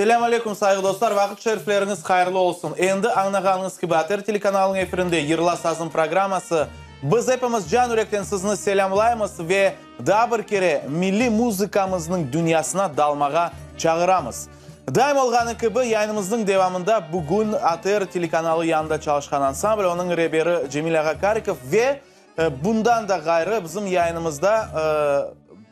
Selâm aleyküm, sayğı dostlar, vaqıt şerifleriñiz hayırlı olsun. Endi añnağanıñız kibi, ATR telekanalınıñ efirinde Yırla sazım programması. Biz epimiz can yürekten sizni selâmlaymız ve daa bir kere milliy muzıkamıznıñ dünyasına dalmağa çağıramız. Daim olğanı kibi, yayınımıznıñ devamında bugün ATR telekanalı yanında çalışqan ansambl, onıñ reberi Cemil ağa Karikov ve Bundan da ğayrı, bizim yayınımızda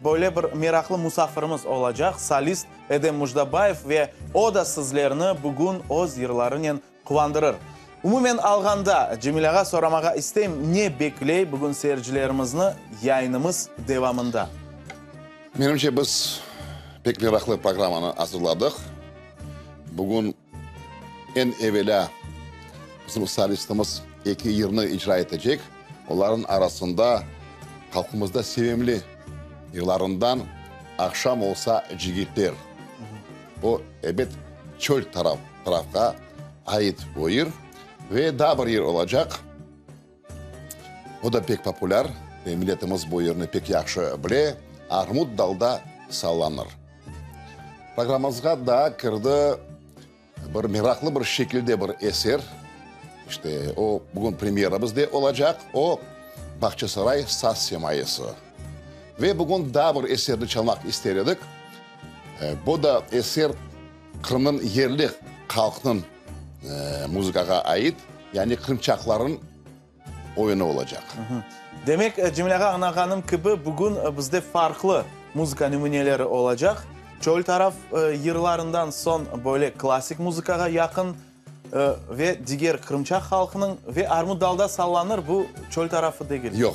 böyle bir meraqlı musafirimiz olacaq, solist Edem Mujdabayev ve o da sizlerni bugün öz yırlarınen quvandırır. Umumen alğanda, Cemil ağa, soramağa isteyim, ne bekley bugün seyircilerimizni yayınımız devamında? Menimce, biz pek meraqlı programmanı azırladıq. Bugün Eñ evelâ, bizim solistimiz eki yırnı icra etecek. Olarnıñ arasında halqımızda sevimli yırlarından Aqşam olsa cigitler. O, ebet, çöl taraf, tarafqa ait o yır. Ve daa bir yır olacaq. O da pek populâr ve milletimiz bu yırnı pek yahşı bile, Armut dalda sallanır. Programmamızğa daa kirdi bir meraqlı bir şekilde bir eser. İşte, o bugün premyera bizde olacaq, o, Bağçasaray saz semayesi. Ve bugün daa bir eserni çalmaq ister edik. Bu da eser Qırımnıñ yerli halqnıñ muzıkağa ait, yani qırımçaqlarnıñ oyunı olacaq. Demek, Cemil ağa, añlağanım kibi, bugün bizde farqlı muzıka nümüneleri olacaq. Çöl taraf yırlarından soñ böyle klassik muzıkağa yaqın ve diger qırımçaq halqınıñ ve Armut dalda sallanır, bu çöl tarafı degil. Yoq.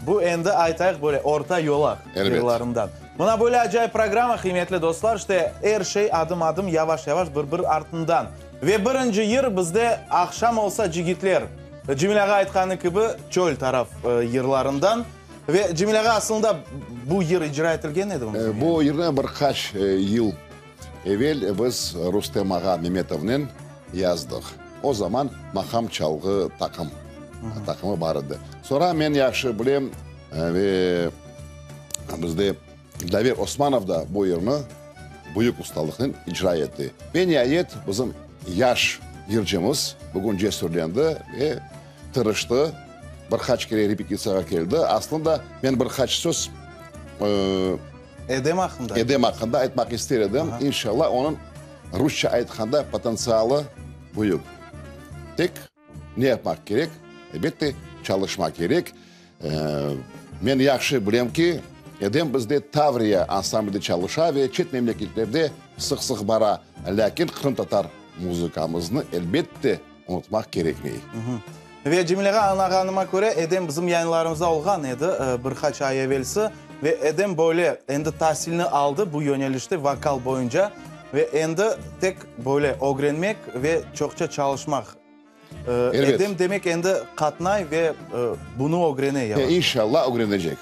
Bu endi, aytayıq, böyle orta yolaq yırlarından. Mına böyle acayip programma, qıymetli dostlar, işte, er şey adım-adım, yavaş-yavaş, bir-bir artından. Ve birinci yır bizde Aqşam olsa cigitler, Cemil ağa aytqanı kibi, çöl taraf yırlarından. Ve Cemil ağa, asılında bu yır icra etilgen edimi? Bu yırnı bir qaç yıl evel biz Rustem ağa Memetovnen yazdıq. O zaman maqam çalğı taqım, taqımı bar edi. Soñra men yahşı bilem ve bizde Daver Osmanov da bu yırnı büyük ustalıqnen icra etti. Ve niayet bizim yaş yırcımız bugün cesürlendi ve tırıştı, bir qaç kere repetitsiyağa keldi. Aslında men bir qaç söz Edem aqqında. Edem aqqında aytmaq ister edim. İnşallah, onıñ rusça aytqanda potentsialı büyük. Tek ne yapmaq kerek? Elbette, çalışmaq kerek. Men yahşı bilem ki, Edem bizde Tavriya ansamblde çalışa ve çet memleketlerde sıq-sıq bara. Lâkin qırımtatar muzıkamıznı, elbette, unutmaq kerekmey. Ve Cemil ağa, añlağanıma köre, Edem bizim yayınlarımızda olğan edi bir qaç ay evelsi. Ve Edem böyle endi tasilni aldı bu yönelişte, vokal boyunca. Ve endi tek böyle ögrenmek ve çoqça çalışmaq. Edem, demek, endi qatnay ve bunı ögrene yavaş. İnşallah, ögrenecek.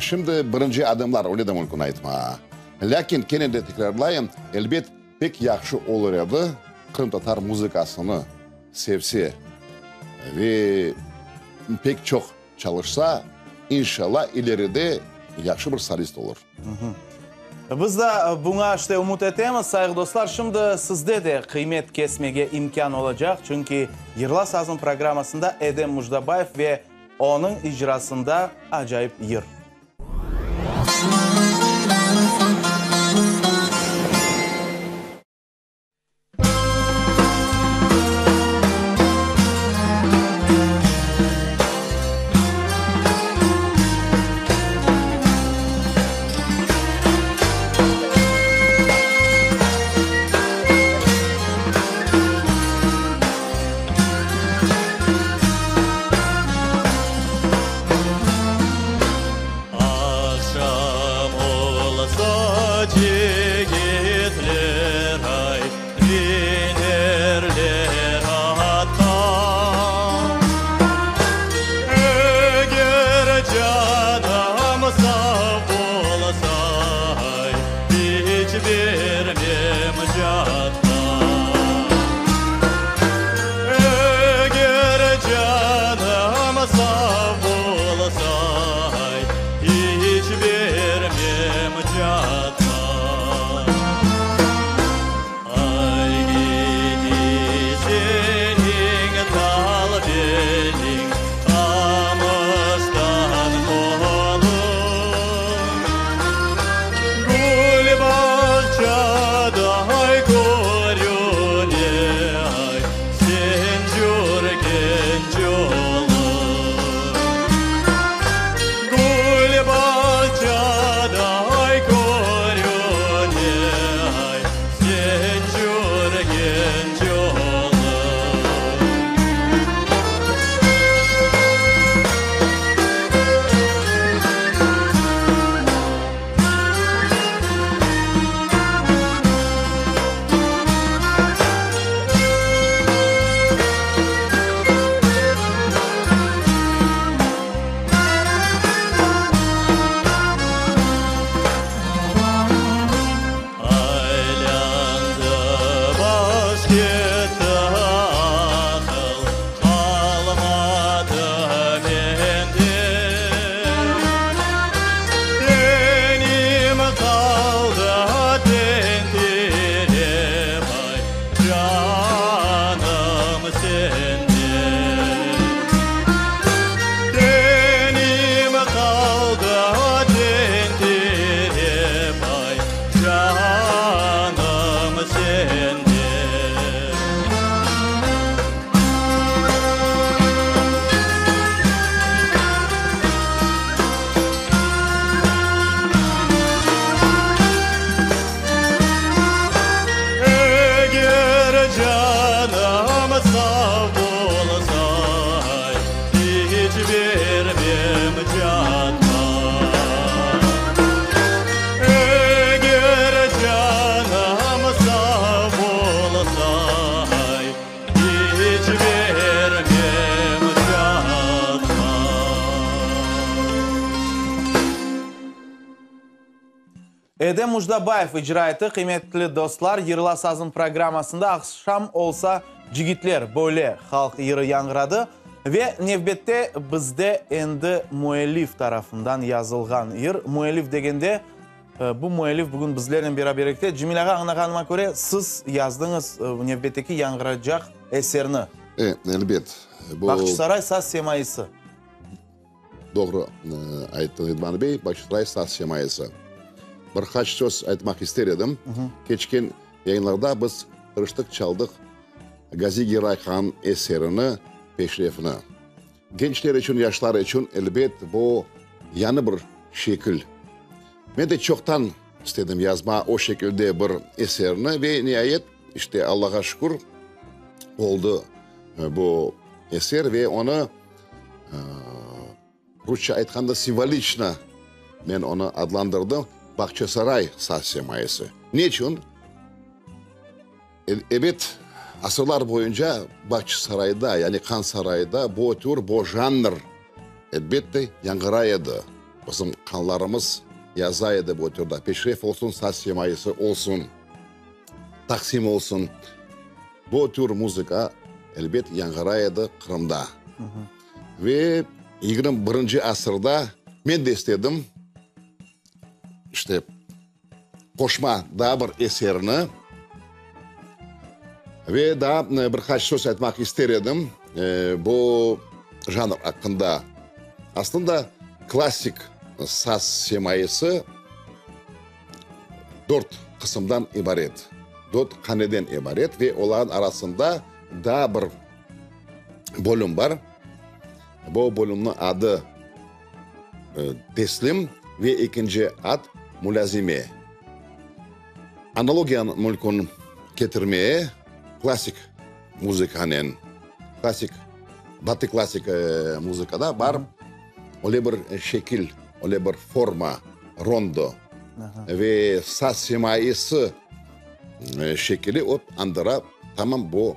Şimdi birinci adımlar, öyle de mümkün aytmağa. Lâkin, kene de tekrarlayım, elbet, Pek yahşı olur edi, qırımtatar muzıkasını sevse ve pek çoq çalışsa, inşallah, ileride yahşı bir solist olur. Biz de buña işte ümüt etemiz, sayğı dostlar. Şimdi sizde de qıymet kesmege imkân olacaq, çünki Yırla sazım programmasında Edem Mujdabayev ve onıñ icrasında acayip yır. Edem Mujdabayev icra etti, qıymetli dostlar, Yırla sazım programmasında Aqşam olsa, cigitler böyle halq yırı yañğıradı. Ve nevbette bizde endi müellif tarafından yazılğan yır. Müellif degende, bu müellif bugün bizlernen beraberlikte. Cemil ağa, añlağanıma köre, siz yazdıñız nevbetteki yañğıracaq eserni. E, elbet. Bu. Bağçasaray saz semaisi. Doğru ayttı Edman bey, Bağçasaray saz semaisi. Bir qaç söz aytmaq ister edim. Keçken yayınlarda biz tırıştıq, çaldıq Gazi Geray han eserini, Peşrefni. Gençler içün, yaşlar içün, elbet, bu yañı bir şekil. Men de çoqtan istedim yazma o şekilde bir eserni ve niayet, işte, Allağa şükür, oldı bu eser ve onı Rusça aytqanda simvoliçno men onı adlandırdım, Bağçasaray saz semayesi. Ne içün? Ebet, asırlar boyunca Bağçasarayda, yani Han sarayda bu tür, bu janr, elbette, yañğıray edi. Bizim hanlarımız yaza edi bu türde, peşref olsun, saz semayesi olsun, taqsim olsun. Bu tür muzıka, elbet, yañğıray edi Qırımda. Ve 21-nci asırda men de istedim, işte, qoşma daa bir eserni. Ve daa bir qaç söz aytmaq ister edim bu janr aqqında. Aslında, klassik saz semayesi dört qısımdan ibaret, dört haneden ibaret ve olarnıñ arasında daa bir bölüm bar. Bu bölümniñ adı Teslim ve ekinci ad Mulâzime. Analogiyanı mümkün ketirmeye klassik muzıkanen, klassik, batı klassik muzıkada bar öyle bir şekil, öyle bir forma, rondo. Ve saz semaisi şekili o añdıra tamam bu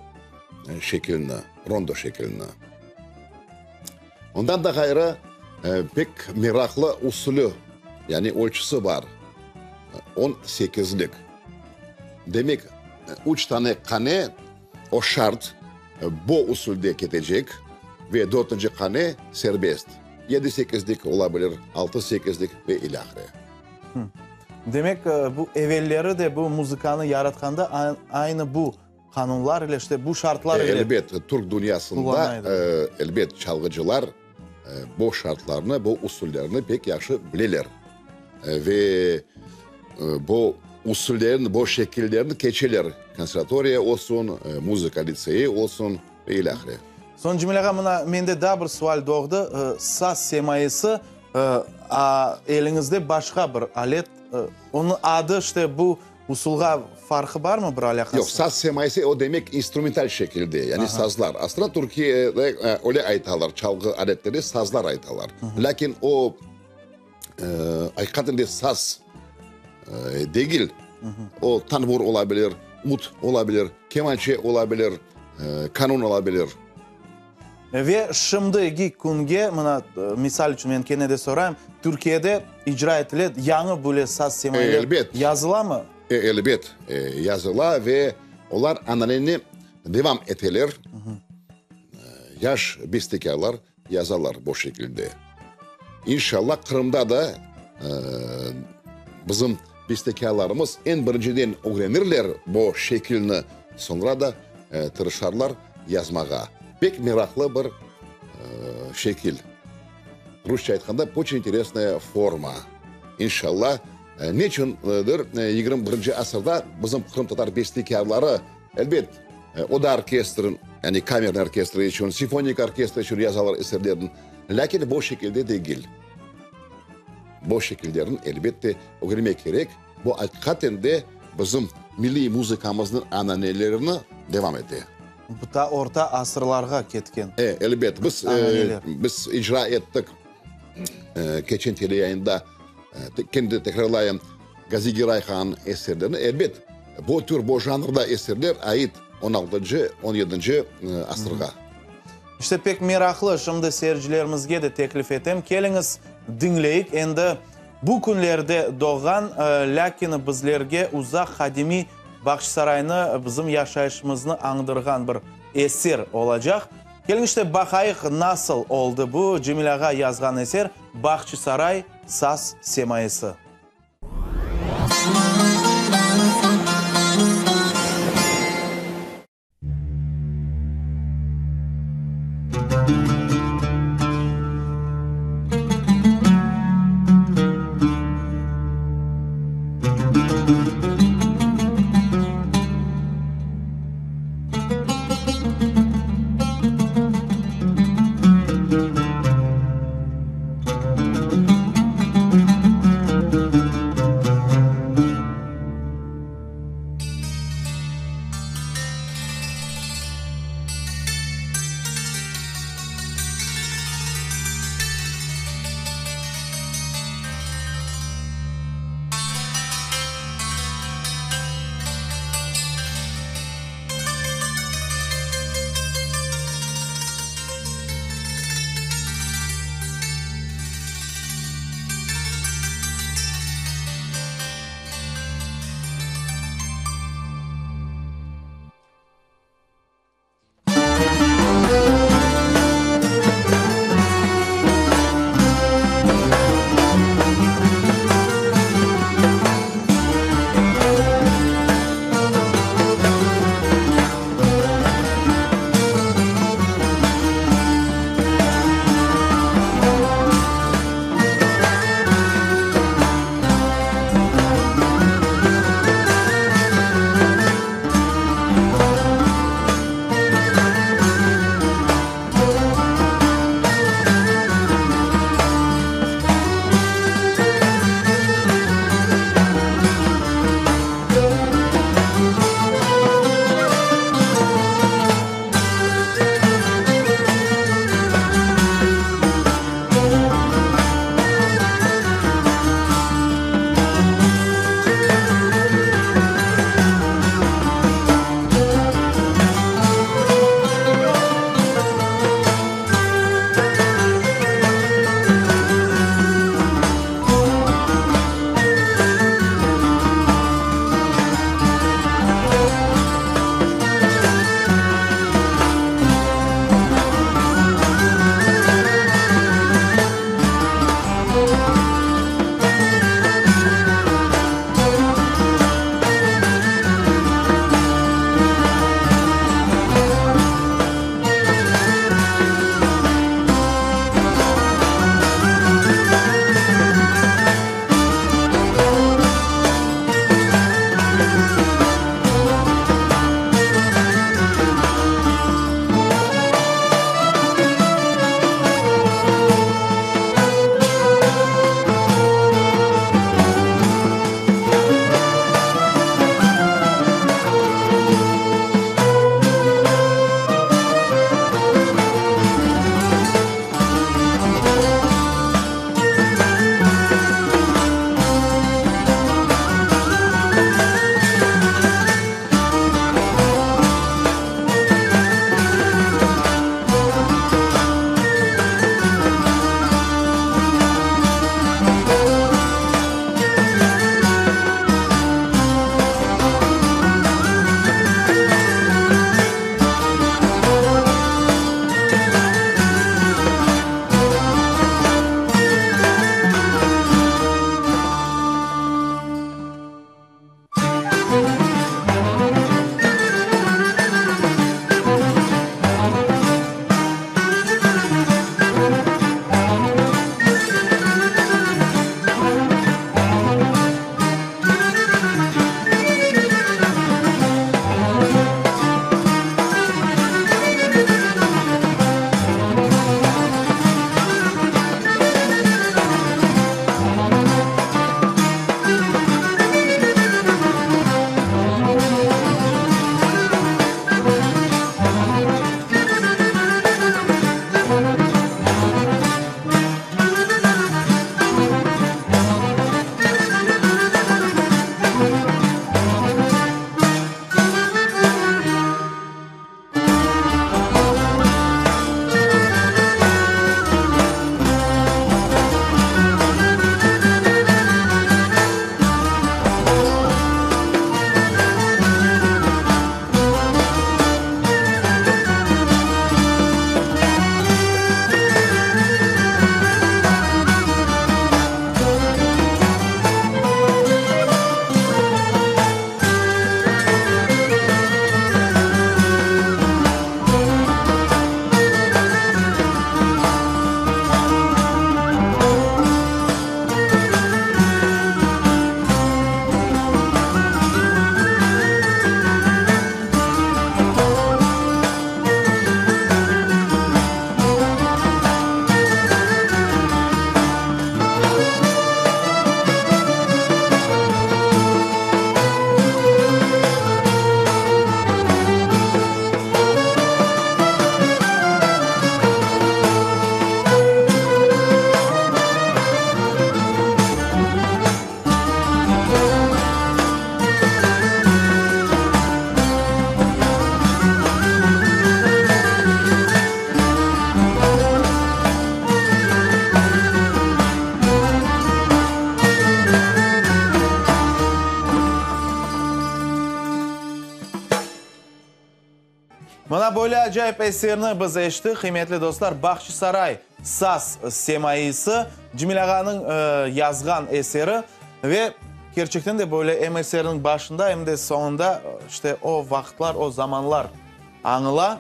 şekilni, rondo şekilini. Ondan da ğayrı, pek meraqlı usulü, yani ölçüsi bar, on sekizlik. Demek, üç tane qane, o şart, bu usulde ketecek ve dörtünci qane serbest, yedi sekizlik ola bilir, altı sekizlik ve ilâhre. Demek, bu evelleri de bu muzıkanı yaratqanda aynı bu Qanunlar ile, işte bu şartlar ile. Elbet, türk dünyasında, elbet, çalğıcılar bu şartlarnı, bu usullerni pek yahşı bileler. Ve bu usullerin, bu şekillerin keçeler, konservatoriya olsun, muzıka litseyi olsun ve ilâhre. Soñ, Cemil ağa, mına mende daa bir sual doğdı. Saz semayesi, a eliñizde başqa bir alet, onıñ adı, işte bu Usulğa farqı barmı, bir alâqası? Yoq, saz semayesi o demek instrumental şekilde, yani sazlar. Aslında Türkiyede öyle aytalar, çalğı aletleri sazlar aytalar. Lâkin o aqiqaten de saz degil. O tanbur ola bilir, ud ola bilir, kemançe ola bilir, kanun ola bilir. Ve şimdigi künge, mına, misal içün men kene de sorayım, Türkiyede icra etile yañı böyle saz semayler yazılamı? Elbet, yazıla ve olar ananeni devam eteler. Yaş bestekârlar yazalar bu şekilde. İnşallah, Qırımda da bizim bestekârlarımız eñ birinciden ögrenirler bu şekilni, soñra da tırışarlar yazmağa. Pek meraqlı bir şekil. Rusça aytqanda, oçün interesnaya forma. İnşallah, neçündir 21-nci asırda bizim qırımtatar bestekârları, elbet, oda orkestrin, yani kamernıy orkestr içün, simfonik orkestr içün yazalar eserlerini, lâkin bu şekilde degil. Bu şekillerini, elbette, ögrenmek kerek. Bu aqiqaten de bizim milliy muzıkamıznıñ ananelerini devam ete. Bu ta orta asırlarğa ketken E, elbet. Biz, biz icra ettik keçen teleyayında, kendi tekrarlayım, Gazi Geray han eserlerini. Elbet, bu tür, bu janrda eserler ait on altıncı, on yedinci asırğa. İşte pek meraqlı, şimdi seyircilerimizge de teklif etem, keliñiz, diñleyik. Endi. Bu künlerde doğğan, lâkin bizlerge uzaq qadimiy Bağçasaraynı, bizim yaşayışımıznı añdırğan bir eser olacaq. Keliñ işte baqayıq, nasıl oldı bu Cemil ağa yazğan eser, Bağçasaray saz semayısı. Mına böyle acayip eserni biz eşittik, qıymetli dostlar, Bahçisaray saz semaisi, Cemil ağanıñ yazğan eseri ve kerçekten de böyle em eserniñ başında, em de soñunda işte o vaqıtlar, o zamanlar añıla.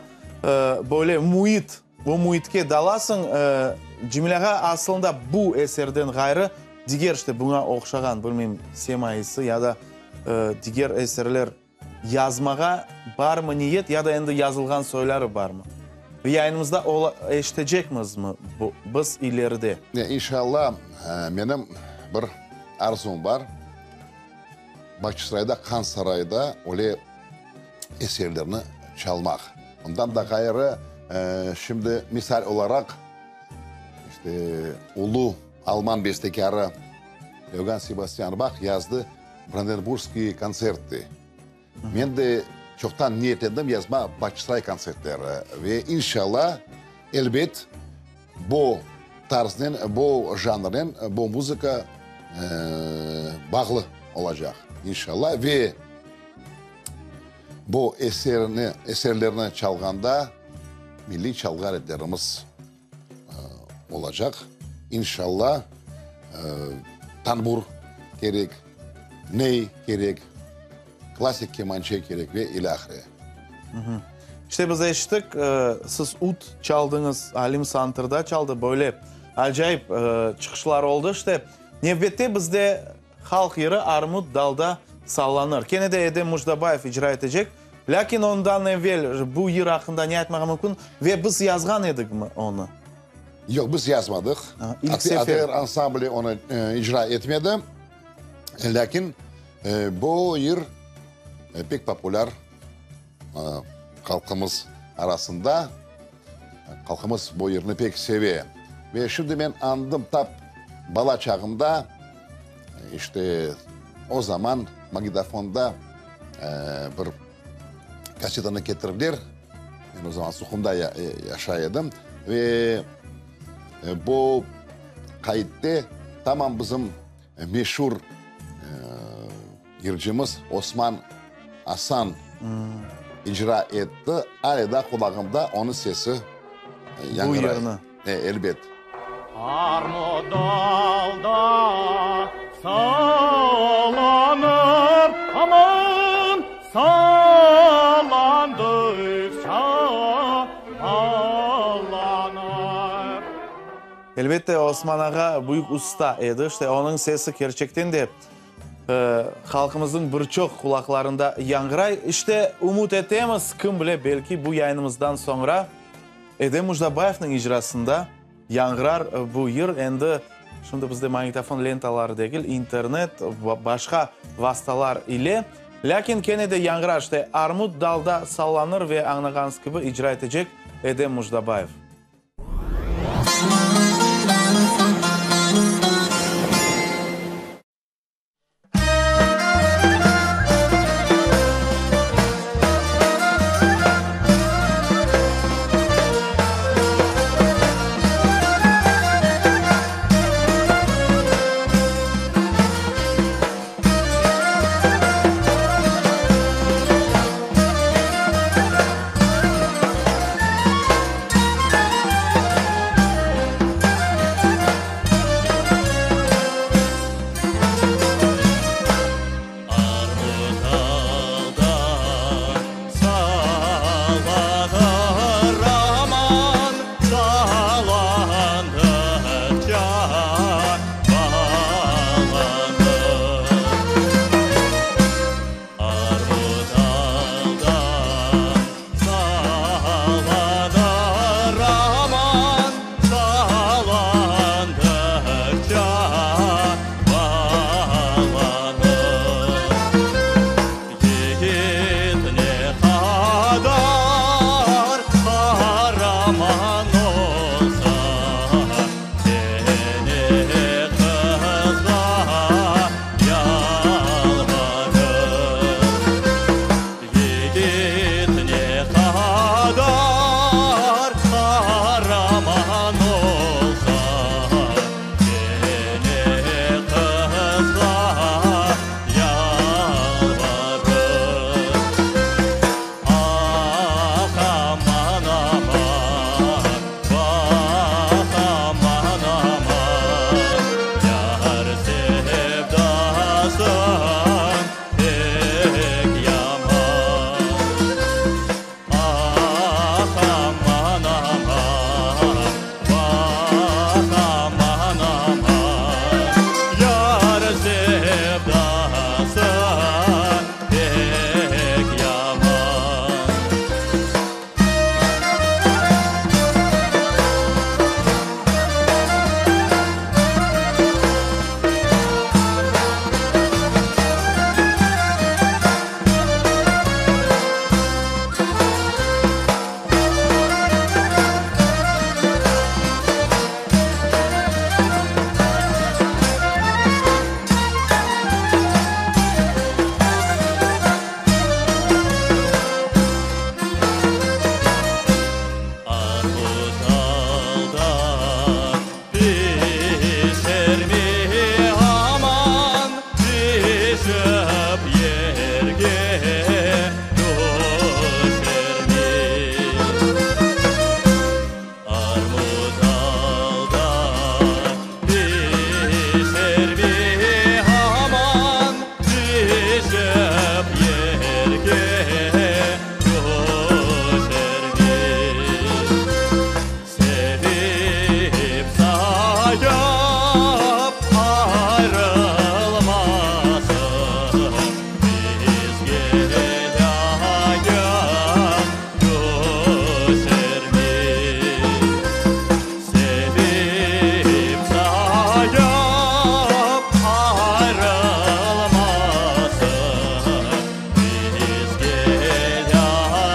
Böyle müit, bu müitke dalasıñ. Cemil ağa aslında bu eserden ğayrı diger işte buña oqşağan, bilmeyim, semaisi ya da diger eserler Yazmağa barmı niyet ya da endi yazılğan soyları barmı? Ve yayınımızda ola eşitecekmizmi bu biz ileride? İnşallah, menim bir arzum bar, Bağçasarayda, Han sarayda öyle eserlerni çalmaq. Ondan da ğayrı, şimdi misal olaraq, işte, ulu alman bestekârı Yogann Sebastian Bah yazdı Brandenburgskiy kontserti. Men de çoqtan niyetlendim yazma Bağçasaray kontsertleri ve inşallah, elbet, bu tarznen, bu janrnen, bu muzıka bağlı olacaq, inşallah. Ve bu eserni, eserlerni çalğanda milliy çalğı aletlerimiz olacaq, inşallah, tanbur kerek, ney kerek, klassik kemançe kerek ve ilâhre. İşte biz eşittik, siz ud çaldıñız, Alim santırda çaldı, böyle acayip çıqışlar oldı. İşte, nevbette bizde Halq yırı Armut dalda sallanır. Kene de Edem Mujdabayev icra etecek. Lâkin ondan evel bu yır aqqında ne aytmağa mümkün ve biz yazğan edikmi onı? Yoq, biz yazmadıq. İlk sefer. ATR ansambli onı icra etmedi. Lâkin bu yır pek populâr halqımız arasında. Halqımız bu yırnı pek seve. Ve şimdi men añdım, tap bala çağımda, işte, o zaman magnitofonda bir kassetanı ketirdiler. Men o zaman Suhumda yaşay edim. Ve bu qayıtte tamam bizim meşur Yırcımız Osman Asan icra etti, ale daa qulağımda onıñ sesi Bu yañğıray. yırnı. E, elbet. Armut dalda sallanır, aman, sallandıqça allanır. Elbette, Osman ağa büyük usta edi. İşte, onıñ sesi kerçekten de Halqımıznıñ bir çoq qulaqlarında yañğıray. İşte, ümüt etemiz, kim bile, belki bu yayınımızdan soñra Edem Mujdabayevniñ icrasında yañğırar bu yır. Endi şimdi bizde magnitofon lentaları degil, internet, başqa vastalar ile. Lâkin kene de yañğırar. İşte, Armut dalda sallanır ve añlağanıñız kibi icra etecek Edem Mujdabayev.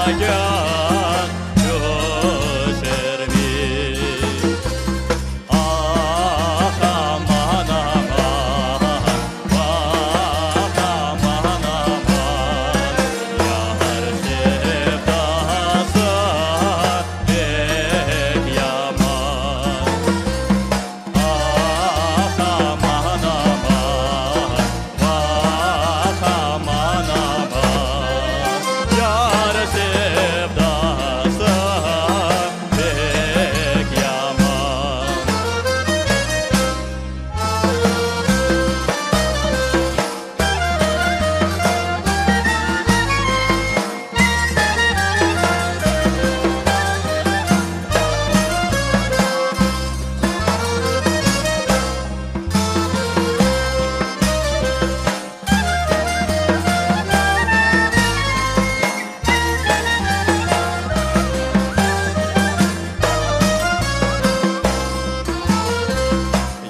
Ayaq tüşermiş. Ah, aman, aman, vah, aman, aman, Yar sevdası pek yaman. Ah, aman, aman, vah, aman, aman, Yar sevdası pek yaman.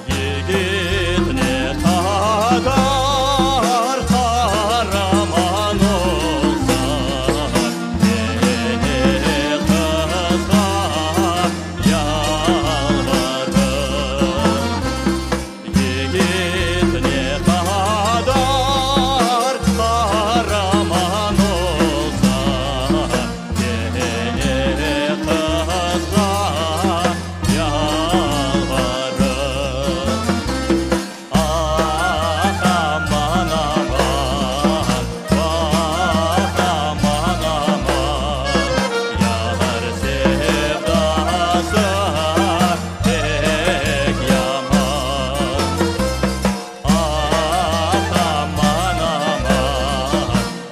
Yigit ne qadar qaraman olsa, Kene qızğa yalvarır. Yigit ne qadar qaraman olsa, Kene qızğa yalvarır. Ah, aman, aman, vah, aman, aman, Yar sevdası pek yaman. Ah, aman, aman,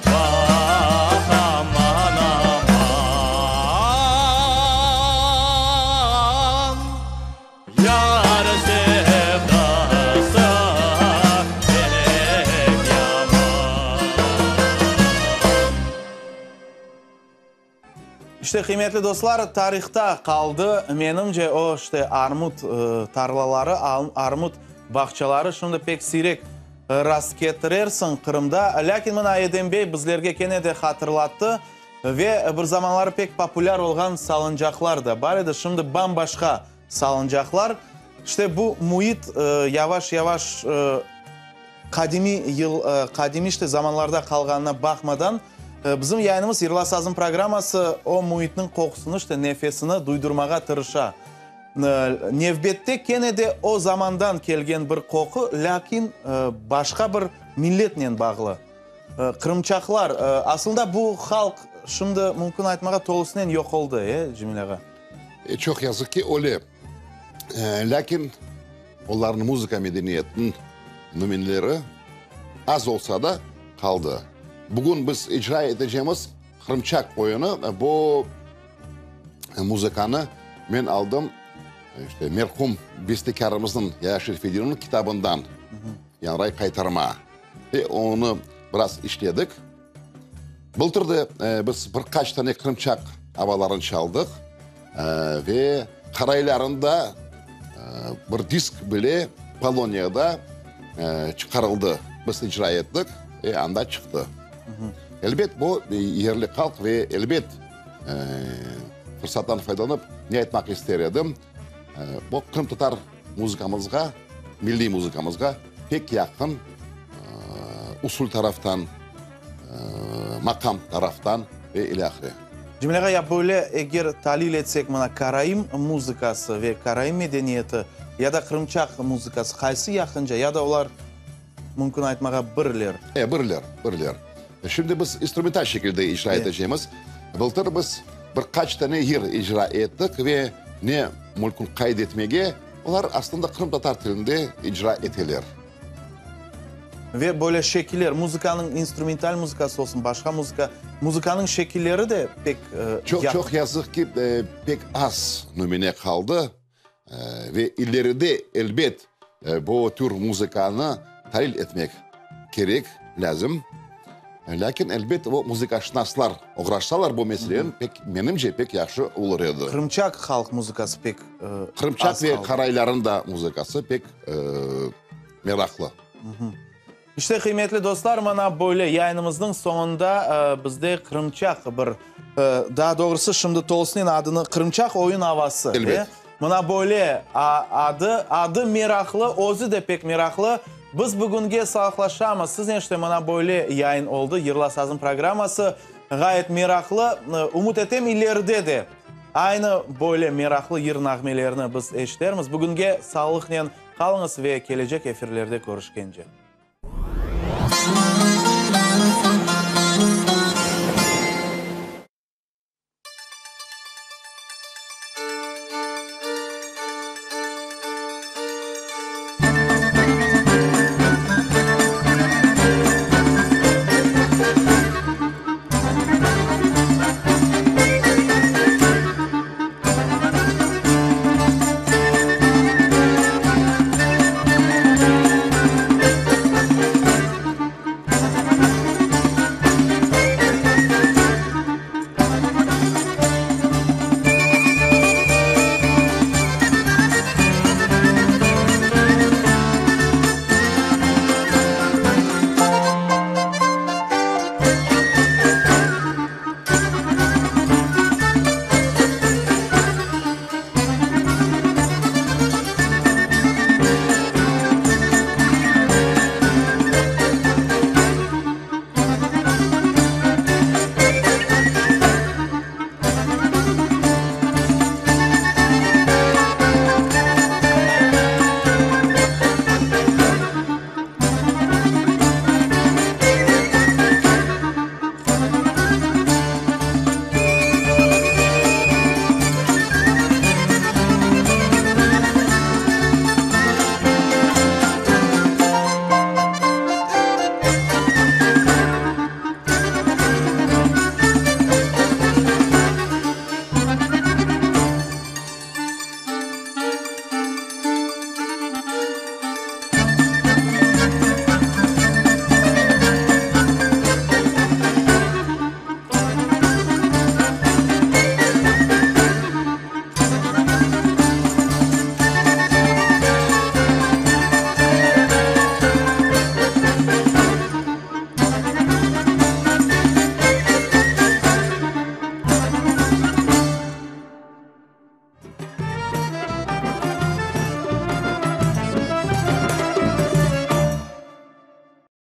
vah, aman, aman, Yar sevdası pek yaman. İşte, qıymetli dostlar, tarihta qaldı, menimce, o, işte, armut tarlaları, armut bağçaları şimdi pek siyrek rastketirersiñ Qırımda. Lâkin mına Edem bey bizlerge kene de hatırlattı ve bir zamanları pek populâr olğan salıncaqlar da bar edi, şimdi bam-başqa salıncaqlar. İşte, bu müit yavaş-yavaş qadimiy yıl, qadimiy işte zamanlarda qalğanına baqmadan, bizim yayınımız Yırla sazım programması o müitniñ qoqusını, işte nefesini duydurmağa tırışa. Nevbette kene de o zamandan kelgen bir qoqu, lâkin başqa bir milletnen bağlı. Qırımçaqlar, aslında bu halq şimdi mümkün aytmağa tolusınen yoq oldı, e, Cemil ağa? Çoq yazıq ki, öyle. Lâkin olarnıñ muzıka medeniyetiniñ nümüneleri az olsa da qaldı. Bugün biz icra etecemiz Qırımçaq oyunı, bu muzıkanı men aldım, işte, merhum bestekârımıznıñ Yaya Şerfedinovnıñ kitabından, Yanray qaytarma. Ve onı biraz işledik. Bıltır da biz bir qaç tane qırımçaq avalarını çaldıq ve qaraylarında bir disk bile Poloniyada çıqarıldı. Biz icra ettik ve anda çıqtı. Elbet, bu yerli halq ve elbet, fırsattan faydalanıp ne aytmaq ister edim, bu qırımtatar muzıkamızğa, milliy muzıkamızğa pek yaqın usul taraftan, maqam taraftan ve ilâhre. Cemil ağa, ya böyle eger talil etsek, mına karaim muzıkası ve karaim medeniyeti ya da qırımçaq muzıkası qaysı yaqınca, ya da olar mümkün aytmağa birler? E, birler, birler. Şimdi biz instrumental şekilde icra etecemiz. Bıltır biz bir qaç tane yır icra ettik ve ne mümkün qayd etmege, olar aslında qırımtatar tilinde icra eteler. Ve böyle şekiller, muzıkanıñ instrumental muzıkası olsun, başqa muzıka, muzıkanıñ şekilleri de pek Çoq, çoq yazıq ki, pek az nümüne qaldı. Ve ileride, elbet, bu tür muzıkanı talil etmek kerek, lâzim. Lâkin, elbet, o muzıkaşınaslar oğraşsalar bu meselenen, pek, menimce, pek yahşı olur edi. Qırımçaq halq muzıkası pek az qaldı. Qırımçaq ve qarayların da muzıkası pek meraqlı. İşte, qıymetli dostlar, mana böyle yayınımıznıñ soñunda bizde qırımçaq bir, daa doğrusı şimdi tolusınen adını Qırımçaq oyun avası, Elbet. Mına böyle adı, adı meraqlı, özü de pek meraqlı. Biz bugünge sağlıqlaşamız. Siznen işte mına böyle yayın oldı, Yırla sazım programması. Ğayet meraqlı. Ümüt etem, ileride de aynı böyle meraqlı yır nağmelerini biz eşitermiz. Bugünge sağlıqnen qalıñız ve kelecek efirlerde körüşkence.